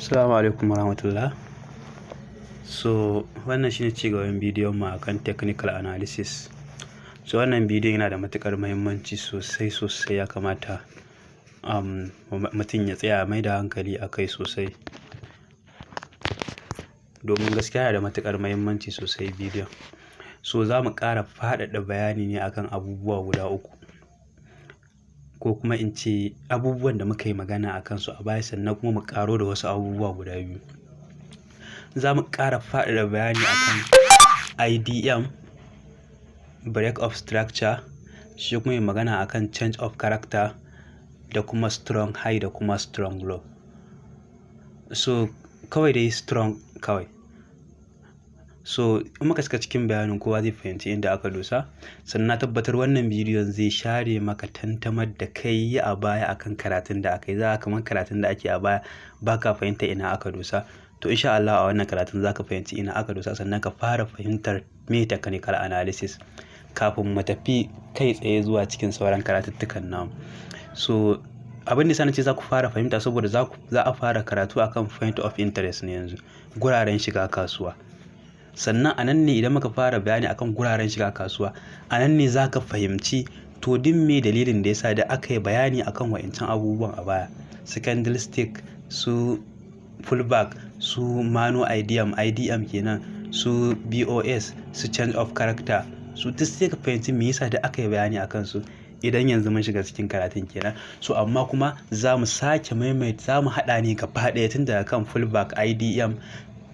Assalamu alaikum warahmatullah. So wannan shine cigaban bidiyon mu akan technical analysis. So wannan bidiyon yana da matuƙar muhimmanci sosai sosai, ya kamata mutum ya tsaya mai da hankali a kai sosai. Domin gaskiya yana da matuƙar muhimmanci sosai bidiyon. So za mu ƙara faɗaɗa bayani ne akan abubuwa guda uku, ko kuma in ce abubuwan da muka yi magana a kansu a baya, sannan kuma mu ƙaro da wasu abubuwa guda biyu. Za mu ƙara faɗaɗa bayani akan IDM, break of structure, shi kuma yi magana akan change of character da kuma strong high da kuma strong low. So kawai dai strong kawai. So in muka shiga cikin bayanin, kowa zai fahimci inda aka dosa. Sannan na tabbatar wannan bidiyon zai share maka tantamar da kai yi a baya akan karatun da aka yi. Za ka kamar karatun da ake a baya ba ka fahimta ina aka dosa. To, insha Allah a wannan karatun za ka fahimci ina aka dosa, sannan ka fara fahimtar me technical analysis kafin mu tafi kai tsaye zuwa cikin sauran karatuttukan namu. So abin da yasa nace za ku fara fahimta, saboda za a fara karatu akan point of interest ne yanzu, guraren shiga kasuwa. Sannan a nan ne idan muka fara bayani akan guraren shiga kasuwa, a nan ne za ka fahimci to duk me dalilin da ya sa da aka yi bayani akan wa'incan abubuwan a baya. Su candlestick, su pullback, su manu IDM, IDM kenan, su BOS, su change of character, su duk sai ka fahimci me yasa da aka yi bayani a kansu idan yanzu mun shiga cikin karatun kenan. So amma kuma za mu sake maimaita, za mu haɗa ne gaba ɗaya tun daga kan pullback, IDM,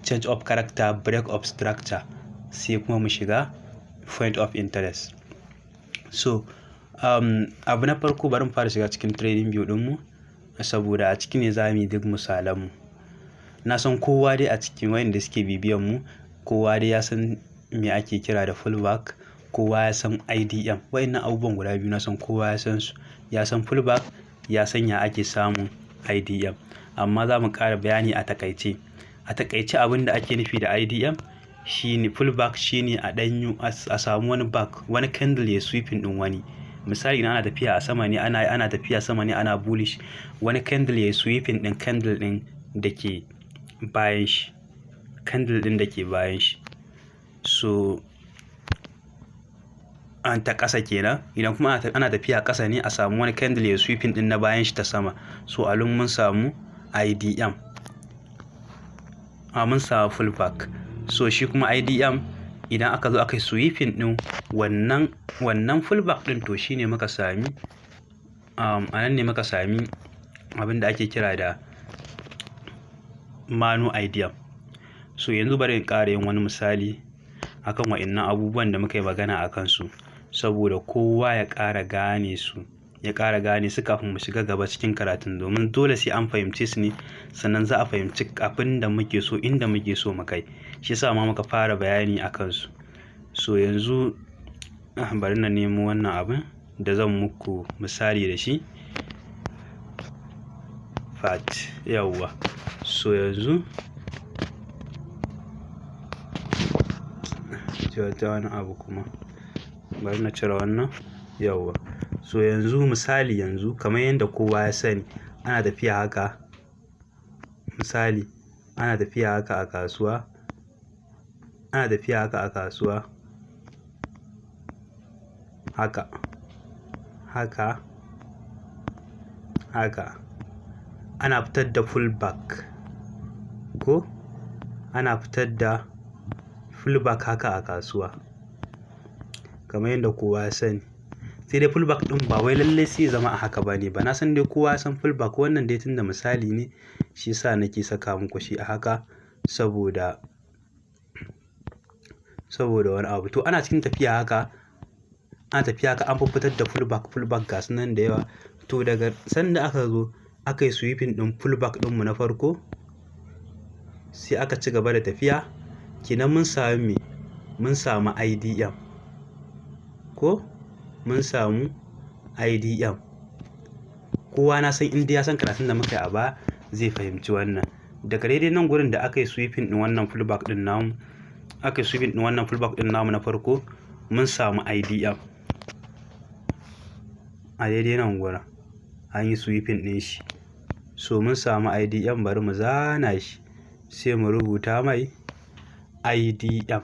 change of character, break of structure, sai kuma mu shiga point of interest. So abu na farko, bari mu fara shiga cikin trading view ɗinmu, saboda a ciki ne za mu yi duk misalanmu. Na san kowa dai a cikin wayanda suke bibiyan mu, kowa dai ya san me ake kira da pullback, kowa ya san IDM. Wayannan abubuwan guda biyu na san kowa ya san su. Ya san pullback, ya san ya ake samun IDM. Amma za mu ƙara bayani a taƙaice. A taƙaice, abin da ake nufi da IDM shine pullback, shine a ɗanyu a samu wani back, wani candle ya sweeping ɗin wani. Misali, idan ana tafiya a sama ne, ana tafiya sama ne, ana bullish, wani candle ya sweeping ɗin candle ɗin da ke bayan shi. Candle ɗin da ke bayan shi. So an ta ƙasa kenan. Idan kuma ana tafiya ƙasa ne, a samu wani candle ya sweeping ɗin na bayan shi ta sama. So a mun samu IDM. A mun samu pullback. So shi kuma IDM, idan aka zo aka yi sweeping ɗin wannan pullback ɗin, to shine muka sami, a nan ne muka sami abin da ake kira da manu IDM. So yanzu bari in ƙara yin wani misali akan wa'innan abubuwan da muka yi magana a kansu, saboda kowa ya ƙara gane su, ya ƙara gane su kafin mu shiga gaba cikin karatun, domin dole sai an fahimce su ne sannan za a fahimci abin da muke so, inda muke so mu kai. Shi yasa ma muka fara bayani a kansu. So yanzu bari na nemo wannan abin da zan muku misali da shi. Fat, yauwa. So yanzu ta wani abu kuma. Bari na cire wannan. Yauwa. So yanzu misali, yanzu kamar yadda kowa ya sani, ana tafiya haka. Misali, ana tafiya haka a kasuwa. Ana tafiya haka a kasuwa. Haka. Haka. Haka. Ana fitar da pullback. Ko? Ana fitar da pullback haka a kasuwa. Kamar yadda kowa ya sani. Sai dai pullback ɗin ba wai lallai sai zama a haka ba ne ba. Na san dai kowa ya san pullback, wannan dai tunda misali ne, shi yasa nake saka muku shi a haka saboda wani abu. To, ana cikin tafiya haka, ana tafiya haka, an fitar da pullback, pullback gasu nan da yawa. To, daga sanda aka zo aka yi sweeping ɗin pullback ɗinmu na farko, sai aka ci gaba da tafiya. Kenan mun sami me? Mun samu IDM. Ko? Mun samu IDM. Kowa na san inda ya san karatun da muka yi a baya zai fahimci wannan. Daga daidai nan gurin da aka yi sweeping ɗin wannan pullback ɗin namu, aka yi sweeping ɗin wannan pullback ɗin namu na farko, mun samu IDM. A daidai nan gurin an yi sweeping ɗin shi. So mun samu IDM, bari mu zana shi, sai mu rubuta mai IDM.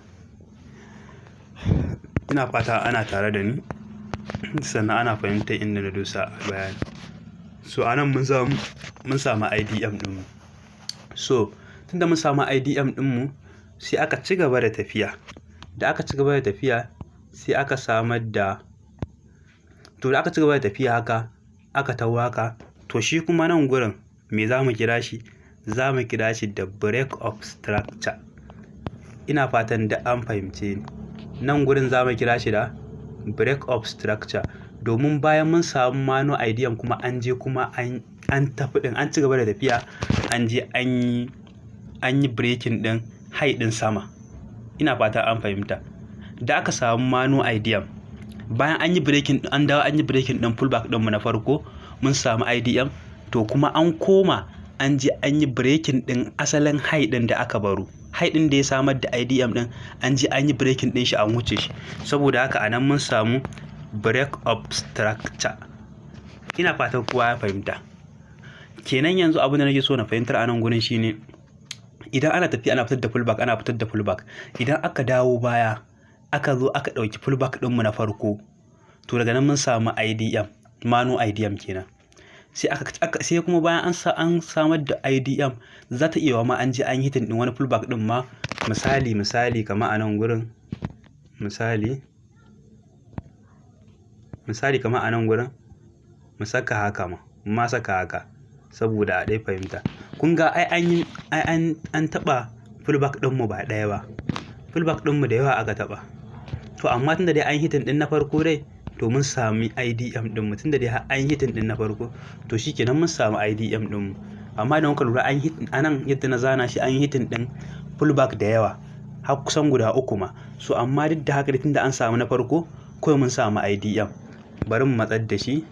Ina fata ana tare da ni, sannan ana fahimtar inda na dosa a bayani. So a nan mun samu IDM ɗinmu. So tunda mun samu IDM ɗinmu, sai aka ci gaba da tafiya. Da aka ci gaba da tafiya, sai aka samar da, to da aka ci gaba da tafiya haka, aka taho haka, to shi kuma nan gurin me za mu kira shi? Za mu kira shi da break of structure. Ina fatan da an fahimce ni. Nan gurin za mu kira shi da break of structure, domin bayan mun samu mano IDM kuma an je kuma an tafi ɗin, an ci gaba da tafiya, an je an yi breaking ɗin high ɗin sama. Ina fata an fahimta. Da aka samu mano IDM, bayan an yi breaking, an dawo an yi breaking ɗin pullback ɗinmu na farko, mun samu IDM, to kuma an koma an je an yi breaking ɗin asalin high ɗin da aka baro. High ɗin da ya samar da IDM ɗin, an je an yi breaking ɗin shi, an wuce shi. Saboda haka a nan mun samu break of structure. Ina fatan kowa ya fahimta. Kenan yanzu abin da nake so na fahimtar a nan gurin shine, idan ana tafiya ana fitar da pullback, ana fitar da pullback, idan aka dawo baya aka zo aka ɗauki pullback ɗinmu na farko, to daga nan mun samu IDM, mano IDM kenan. Sai kuma bayan an samar da IDM, za ta iya ma an je an yi hitting ɗin wani pullback ɗin ma. Misali, kamar a nan gurin, misali kamar a nan gurin, mu saka haka ma saka haka saboda a ɗai fahimta. Kun ga ai an yi ai an taɓa pullback ɗinmu ba ɗaya ba, pullback ɗinmu da yawa aka taɓa. To amma tunda dai an hitting ɗin na farko dai, to mun sami IDM ɗinmu. Tunda dai har an hitting ɗin na farko, to shikenan mun samu IDM ɗinmu. Amma idan kuka lura, an hit anan yadda na zana shi, an hitting ɗin pullback da yawa, har kusan guda uku ma. So amma duk da haka dai, tunda an samu na farko, kawai mun samu IDM. Bari mu matsar da shi.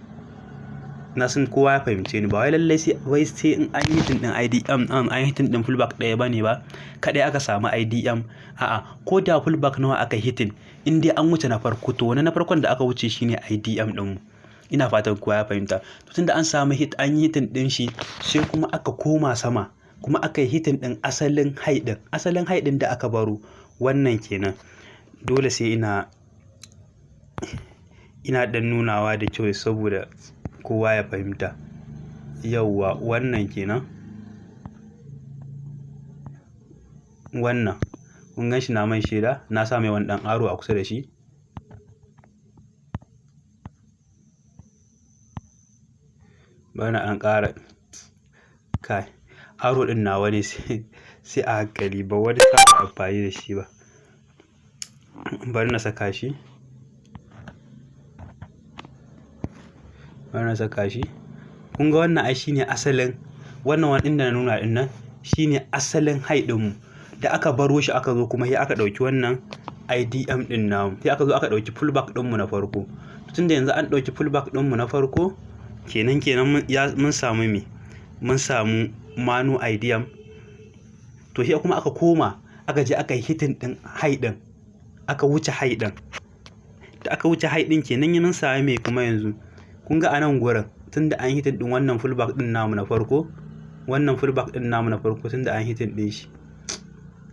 Na san kowa ya fahimce ni. Ba wai lallai sai wai sai in an yi hitting ɗin IDM, an yi hitting ɗin pullback ɗaya bane ba kaɗai aka samu IDM. A'a, ko da pullback nawa aka hitting, in dai an wuce na farko, to wani na farkon da aka wuce shine IDM ɗinmu. Ina fatan kowa ya fahimta. To tunda an samu hit, an yi hitting ɗin shi, sai kuma aka koma sama kuma aka yi hitting ɗin asalin high ɗin, asalin high ɗin da aka baro, wannan kenan. Dole sai ina ɗan nunawa da kyau saboda kowa ya fahimta. Yauwa, wannan kenan. Wannan kun gan shi, na mai shaida, na sa mai wani ɗan arrow a kusa da shi. Bari na ɗan ƙara kai arrow ɗin nawa ne, sai a hankali, ba wani saba amfani da shi ba. Bari na saka shi, bari na saka shi. Kun ga wannan ai shine asalin wannan, wani inda na nuna ɗin nan shine asalin high ɗinmu da aka baro shi. Aka zo kuma sai aka ɗauki wannan IDM ɗin namu, sai aka zo aka ɗauki pullback ɗinmu na farko. Tunda yanzu an ɗauki pullback ɗinmu na farko, kenan mun samu me? Mun samu mano IDM. To sai kuma aka koma aka je aka yi hitting ɗin high ɗin, aka wuce high ɗin. Da aka wuce high ɗin, kenan mun samu me kuma yanzu? Kun ga a nan gurin, tunda an hitting ɗin wannan pullback ɗin namu na farko, wannan pullback ɗin namu na farko, tunda an hitting ɗin shi,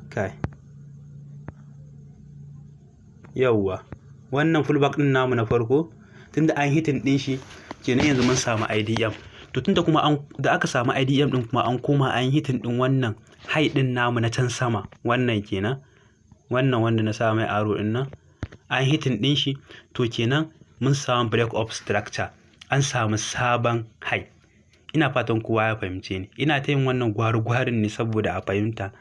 kai, yauwa, wannan pullback ɗin namu na farko, tunda an hitting ɗin shi, kenan yanzu mun samu IDM. To tunda kuma an da aka samu IDM ɗin, kuma an koma an hitting ɗin wannan high ɗin namu na can sama, wannan kenan, wannan wanda na sa mai arrow ɗin nan, an hitting ɗin shi, to kenan mun samu break of structure, an samu sabon high. Ina fatan kowa ya fahimce ni. Ina ta yin wannan gwari-gwarin ne saboda a fahimta.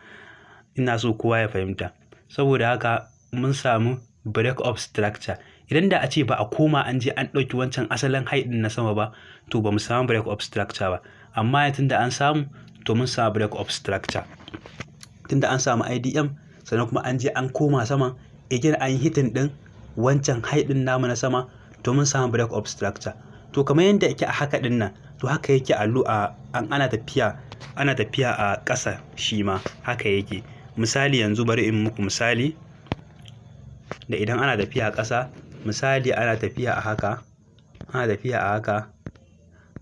Ina so kowa ya fahimta. Saboda haka mun samu break of structure. Idan da a ce ba a koma an je an ɗauki wancan asalin high ɗin na sama ba, to ba mu samu break of structure ba. Amma tunda an samu, to mun samu break of structure. Tunda an samu IDM, sannan kuma an je an koma sama again, an yi hitting ɗin wancan high ɗin namu na sama, to mun samu break of structure. To kamar yadda yake a haka ɗin nan, to haka yake a a an ana tafiya a ƙasa, shi ma haka yake. Misali, yanzu bari in muku misali da idan ana tafiya a ƙasa. Misali, ana tafiya a haka, ana tafiya a haka,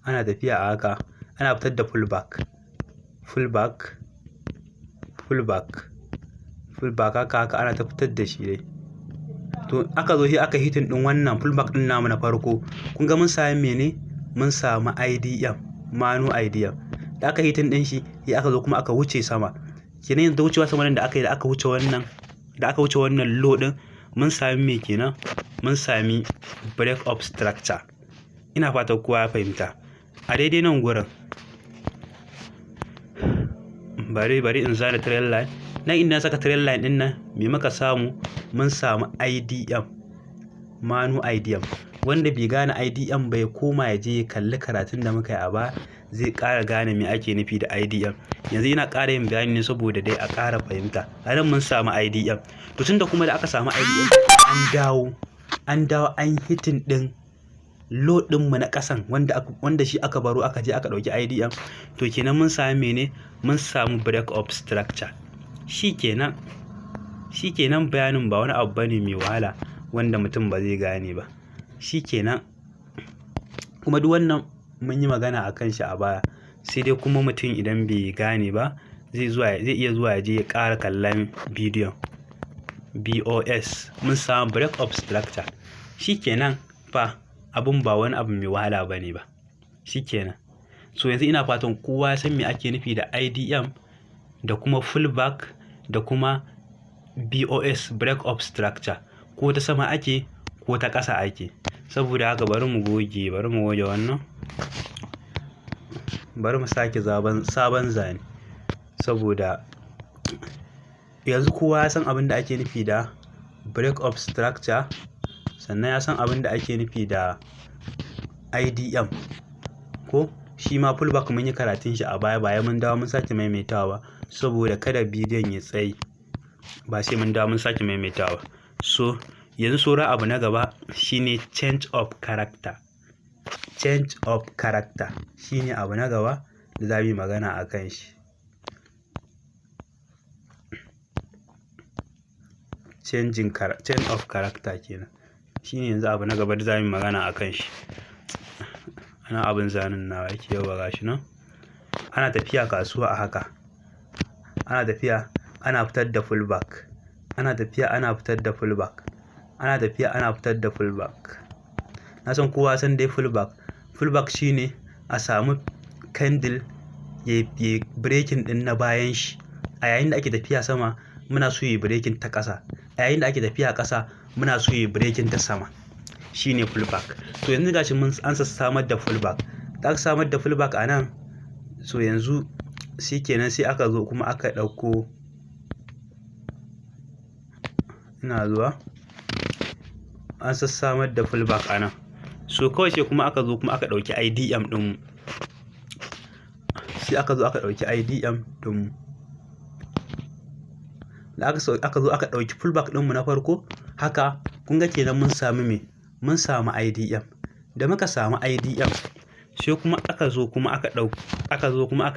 ana tafiya a haka, Ana fitar da pullback, pullback, pullback, pullback, haka haka ana ta fitar da shi dai. To aka zo shi aka hitting din wannan pullback din namu na farko. Kun ga mun sami mene? Mun samu IDM, manu IDM. Da aka hitting din shi, sai aka zo kuma aka wuce sama. Kenan yanzu wucewa sama da aka yi, da aka wuce wannan low din, mun sami me kenan? Mun sami break of structure. Ina fatan kowa ya fahimta. A daidai nan gurin, bari in zana trend line nan. Inda na saka trend line din nan, me muka samu? Mun samu IDM, manu IDM. Wanda bai gane IDM bai koma ya je ya kalli karatun da muka yi a baya, zai ƙara gane me ake nufi da IDM. Yanzu ina ƙara yin bayani ne saboda dai a ƙara fahimta. A nan mun samu IDM. To tunda kuma da aka samu IDM, an dawo an hitting din low ɗinmu na ƙasan, wanda shi aka baro aka je aka ɗauki IDM, to kenan mun sami mene? Mun samu break of structure. Shi kenan bayanin, ba wani abu bane mai wahala wanda mutum ba zai gane ba. Shi kenan. Kuma duk wannan mun yi magana a kan shi a baya, sai dai kuma mutum idan bai gane ba zai iya zuwa ya je ya ƙara kallon bidiyon. BOS, mun samu break of structure. Shi kenan fa, abun ba wani abu mai wahala bane ba. Shi kenan. So yanzu ina fatan kowa ya san me ake nufi da IDM da kuma pullback da kuma BOS, break of structure, ko ta sama ake ko ta ƙasa ake. Saboda haka bari mu goge wannan. Bari mu sake sabon zane, saboda yanzu kowa ya san abin da ake nufi da break of structure, sannan ya san abin da ake nufi da IDM, ko shi ma pullback mun yi karatun shi a baya baya. Mun dawo mun sake maimaitawa saboda kada bidiyon ya tsayi, ba sai mun dawo mun sake maimaitawa. So yanzu saura abu na gaba shine change of character. Change of character shine abu na gaba da za mu yi magana a kan shi. Change of character kenan, shine yanzu abu na gaba da za mu yi magana a kan shi. Ana abin zanen nawa yake yawa, gashi nan. Ana tafiya kasuwa a haka, ana tafiya ana fitar da pullback, ana tafiya ana fitar da pullback, ana tafiya ana fitar da pullback. Na san kowa san dai pullback. Pullback shine a samu candle ya breaking din na bayan shi. A yayin da ake tafiya sama, muna so yi breaking ta ƙasa. A yayin da ake tafiya ƙasa, muna so yi breaking ta sama. Shine pullback. To yanzu gashi mun an samar da pullback. Da aka samar da pullback a nan, so yanzu shikenan, sai aka zo kuma aka ɗauko, ina zuwa, an sassamar da pullback a nan. So kawai sai kuma aka zo kuma aka ɗauki IDM ɗinmu. Sai aka zo aka ɗauki IDM ɗinmu. Da aka zo aka ɗauki pullback ɗinmu na farko haka, kun ga kenan mun sami me? Mun samu IDM. Da muka samu IDM, sai kuma aka zo kuma aka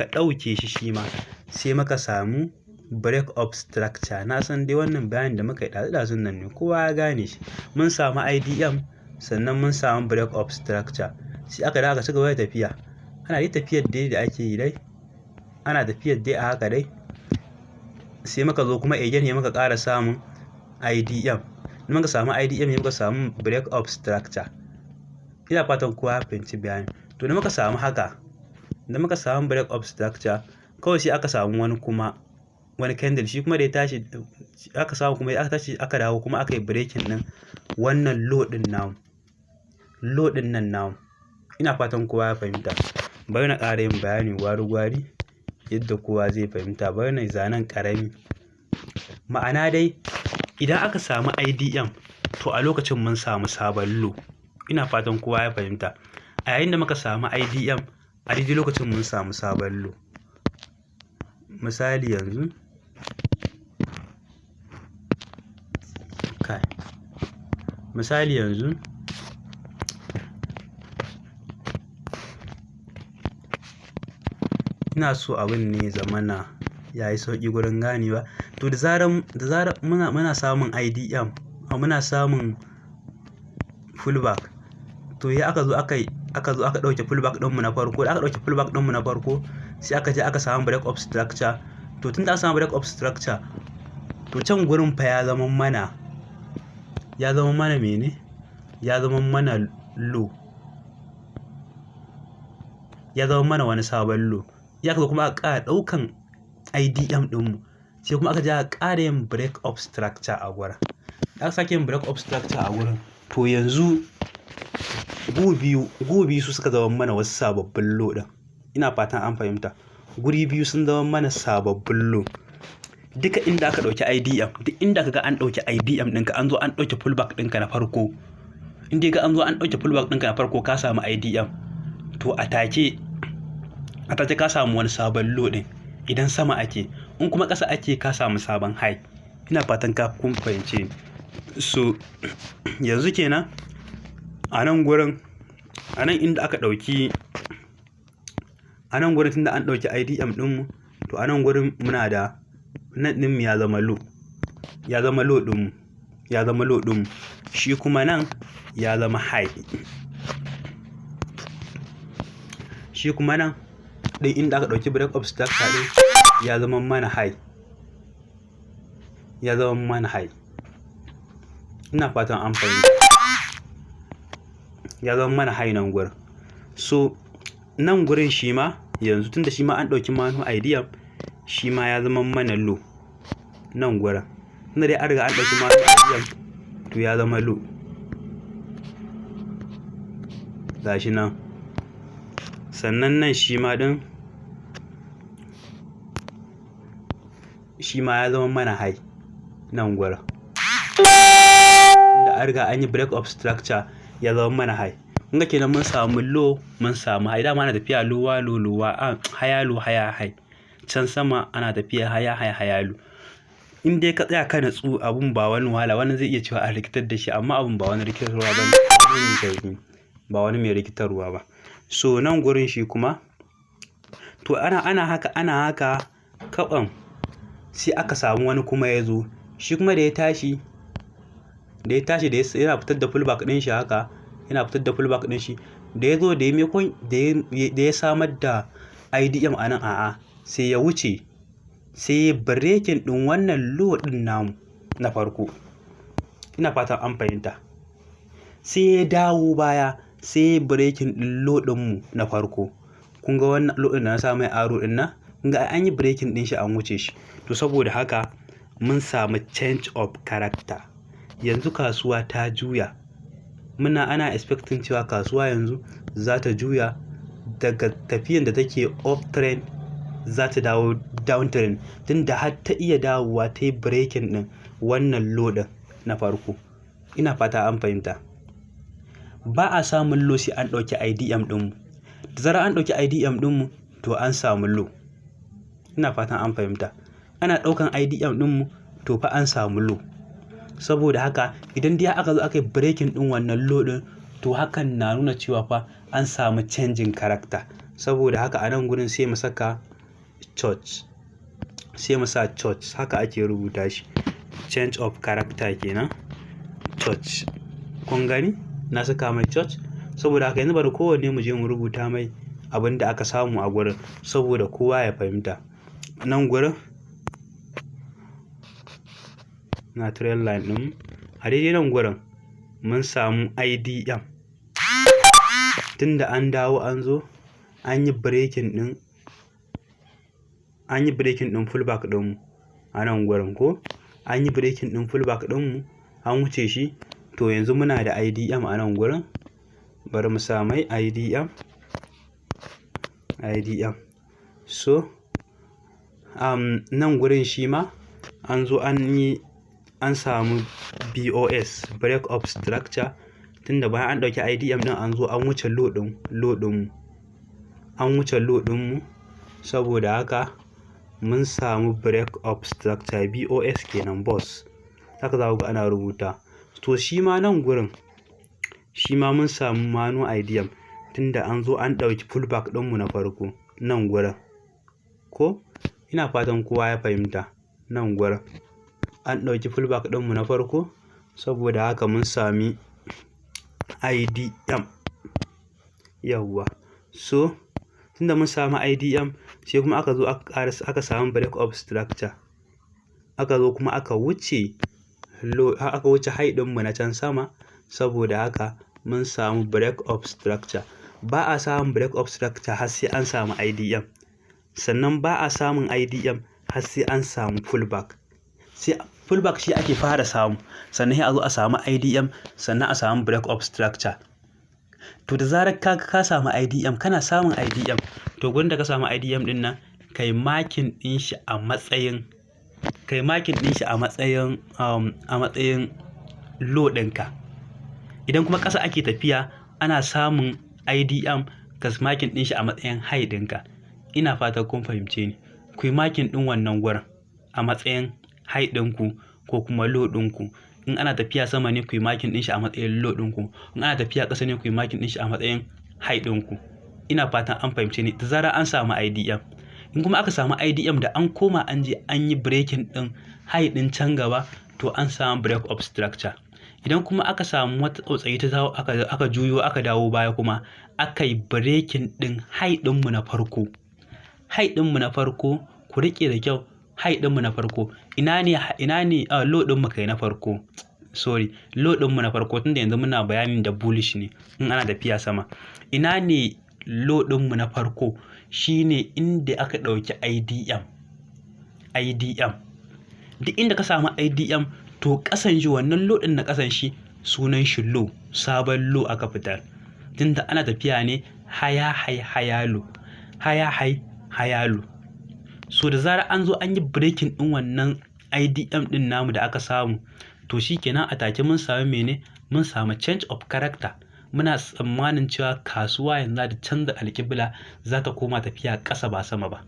ɗauke shi shi ma, sai muka samu break of structure. Na san dai wannan bayanin da muka yi ɗazu-ɗazun nan ne kowa ya gane shi. Mun samu IDM, sannan mun samu break of structure. Sai aka dawo aka ci gaba da tafiya. Ana dai tafiyar dai da ake yi dai. Ana tafiyar dai a haka dai. Sai muka zo kuma again ne muka ƙara samun IDM. Da muka samu IDM ne muka samu break of structure. Ina fatan kowa ya fahimci bayanin. To da muka samu haka, da muka samu break of structure, kawai sai aka samu wani kuma wani candle shi kuma da ya tashi, aka samu kuma aka tashi aka dawo kuma aka yi breaking ɗin wannan low ɗin namu. Low ɗin nan namu. Ina fatan kowa ya fahimta. Bari na ƙara yin bayani gwari-gwari yadda kowa zai fahimta. Bari na yi zanen ƙarami. Ma'ana dai, idan aka samu IDM, to a lokacin mun samu sabon low. Ina fatan kowa ya fahimta. A yayin da muka samu IDM, a daidai lokacin mun samu sabon low. Misali yanzu, kai. Misali yanzu, ina so abun ne ya zamana ya yi sauƙi gurin ganewa. To da zarar muna samun IDM, muna samun pullback, to sai aka zo aka yi Aka zo aka ɗauke pullback ɗinmu na farko. Da aka ɗauke pullback ɗinmu na farko, sai aka je aka samu break of structure. To, tun da aka samu break of structure, to can gurin fa ya zama mana mene? Ya zama mana low, ya zama mana wani sabon low. Ya zo kuma aka ƙara ɗaukan IDM ɗinmu, sai kuma aka je aka ƙara yin break of structure a gurin. Da aka sake yin break of structure a gurin, to yanzu gu biyu su suka zama mana wasu sababbin low ɗin. Ina fatan an fahimta. Guri biyu sun zama mana sababbin low. Duka inda aka ɗauki IDM, duk inda ka ga an ɗauki IDM ɗinka, an zo an ɗauke pullback ɗinka na farko. In dai ga an zo an ɗauke pullback ɗinka na farko, ka samu IDM, to a take ka samu wani sabon low ɗin idan sama ake. In kuma ƙasa ake, ka samu sabon high. Ina fatan kun fahimce ni. So yanzu kenan a nan gurin, a nan inda aka ɗauki, a nan gurin tunda an ɗauki IDM ɗinmu, to a nan gurin muna da nan ɗinmu ya zama low, ya zama low ɗinmu, ya zama low ɗinmu. Shi kuma nan ya zama high. Shi kuma nan ɗin inda aka ɗauki break of structure ɗin ya zama mana high, ya zama mana high. Ina fatan an fahimta. Ya zama mana high nan gurin. So nan gurin shi ma yanzu, tunda shi ma an ɗauki manu IDM, shi ma ya zama mana low nan gurin. Tunda dai an riga an ɗauki manu IDM, to ya zama low. Gashi nan. Sannan nan shi ma ɗin, shi ma ya zama mana high nan gurin. Tunda an riga an yi break of structure, ya zama mana high. Kun ga kenan mun samu low, mun samu high. Dama ana tafiya lower low, lower, higher low, higher high. Can sama ana tafiya higher high, higher low. In dai ka tsaya ka natsu, abun ba wani wahala. Wani zai iya cewa a rikitar da shi, amma abun ba wani rikitarwa ba ne. Ba wani mai rikitarwa ba. So nan gurin shi kuma, to ana haka, ana haka kaɓan, sai aka samu wani kuma ya zo. Shi kuma da ya tashi, da yana fitar da pullback ɗin shi haka, yana fitar da pullback ɗin shi. Da ya zo, da ya maimakon da ya samar da IDM a nan, a'a, sai ya wuce, sai ya breaking ɗin wannan low ɗin namu na farko. Ina fatan an fahimta. Sai ya dawo baya, sai ya breaking ɗin low ɗinmu na farko. Kun ga wannan low ɗin da na sa mai arrow ɗin nan? Kun ga an yi breaking ɗin shi, an wuce shi. To, saboda haka mun samu change of character. Yanzu kasuwa ta juya. Ana expecting cewa kasuwa yanzu za ta juya daga tafiyan da take uptrend, za ta dawo downtrend, tunda har ta iya dawowa ta yi breaking ɗin wannan low ɗin na farko. Ina fata an fahimta. Ba a samun low sai an ɗauki IDM ɗinmu. Da zarar an ɗauki IDM ɗinmu, to an samu low. Ina fatan an fahimta. Ana ɗaukan IDM ɗinmu, to fa an samu low. Saboda haka idan dai aka zo aka yi breaking ɗin wannan low ɗin, to hakan na nuna cewa fa an samu changing character. Saboda haka a nan gurin sai mu saka CHoCH. Sai mu sa CHoCH, haka ake rubuta shi. Change of character kenan. CHoCH. Kun gani? Na saka mai CHoCH. Saboda haka yanzu bari kowanne mu je mu rubuta mai abin da aka samu a gurin, saboda kowa ya fahimta. Nan gurin na trend line ɗin, a daidai nan gurin mun samu IDM. Tunda an dawo an zo an yi breaking ɗin pullback ɗinmu a nan gurin, ko? An yi breaking ɗin pullback ɗinmu, an wuce shi. To yanzu muna da IDM a nan gurin. Bari mu sa mai IDM. IDM. So nan gurin shi ma an zo an samu BOS, break of structure, tunda bayan an ɗauki IDM ɗin, an zo an wuce low ɗinmu. An wuce low ɗinmu, saboda haka mun samu break of structure, BOS kenan, BOS. Haka za ku ga ana rubuta. To shi ma nan gurin shi ma mun samu manu IDM, tunda an zo an ɗauki pullback ɗinmu na farko nan gurin. Ko? Ina fatan kowa ya fahimta. Nan gurin an ɗauki pullback ɗinmu na farko, saboda haka mun sami IDM. Yawwa. So tunda mun samu IDM, sai kuma aka zo aka ƙara aka samu break of structure. Aka zo kuma aka wuce low, aka wuce high ɗinmu na can sama. Saboda haka mun samu break of structure. Ba a samun break of structure har sai an samu IDM. Sannan ba a samun IDM har sai an samu pullback. Sai pullback shi ake fara samu. Sannan sai a zo a samu IDM, sannan a samu break of structure. To, da zarar ka samu IDM, kana samun IDM, to gurin da ka samu IDM ɗin nan, kai marking ɗin shi a matsayin low ɗinka. Idan kuma ƙasa ake tafiya, ana samun IDM, ka marking ɗin shi a matsayin high ɗinka. Ina fatan kun fahimce ni. Ku yi marking ɗin wannan gurin a matsayin high ɗinku ko kuma low ɗinku. In ana tafiya sama ne, ku yi marking ɗin shi a matsayin low ɗinku. In ana tafiya ƙasa ne, ku yi marking ɗin shi a matsayin high ɗinku. Ina fatan an fahimce ni. Da zarar an samu IDM. In kuma aka samu IDM da an koma an je an yi breaking ɗin high ɗin can gaba, to an samu break of structure. Idan kuma aka samu wata tsautsayi ta dawo, aka juyo aka dawo baya kuma aka yi breaking ɗin high ɗinmu na farko. High ɗinmu na farko, ku riƙe da kyau, high ɗinmu na farko. Ina ne low ɗinmu kai na farko. Sorry, low ɗinmu na farko, tunda yanzu muna bayanin da bullish ne in ana tafiya sama. Ina ne low ɗinmu na farko? Shine inda aka ɗauki IDM. IDM. Duk inda ka samu IDM, to ƙasan shi, wannan low ɗin na ƙasan shi sunan shi low, sabon low aka fitar. Tunda ana tafiya ne higher high, higher low, higher high, higher low. So da zarar an zo an yi breaking ɗin wannan IDM ɗin namu da aka samu, to shi kenan, a take mun sami mene? Mun samu change of character. Muna tsammanin cewa kasuwa yanzu za ta canza alƙibla, za ta koma tafiya ƙasa ba sama ba.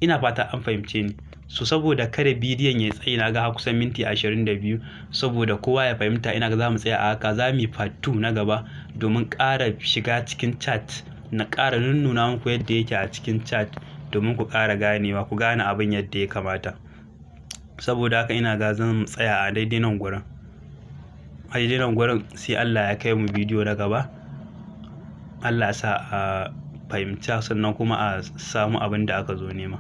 Ina fata an fahimce ni. So saboda kada bidiyon ya tsayi, na ga har kusan minti 22, saboda kowa ya fahimta, ina ga za mu tsaya a haka. Za mu yi part 2 na gaba domin ƙara shiga cikin chart, na ƙara nunnuna muku yadda yake a cikin chart domin ku ƙara ganewa, ku gane abin yadda ya kamata. Saboda haka ina ga zan tsaya a daidai nan gurin. A daidai nan gurin, sai Allah ya kai mu bidiyo na gaba. Allah ya sa a fahimta, sannan kuma a samu abin da aka zo nema.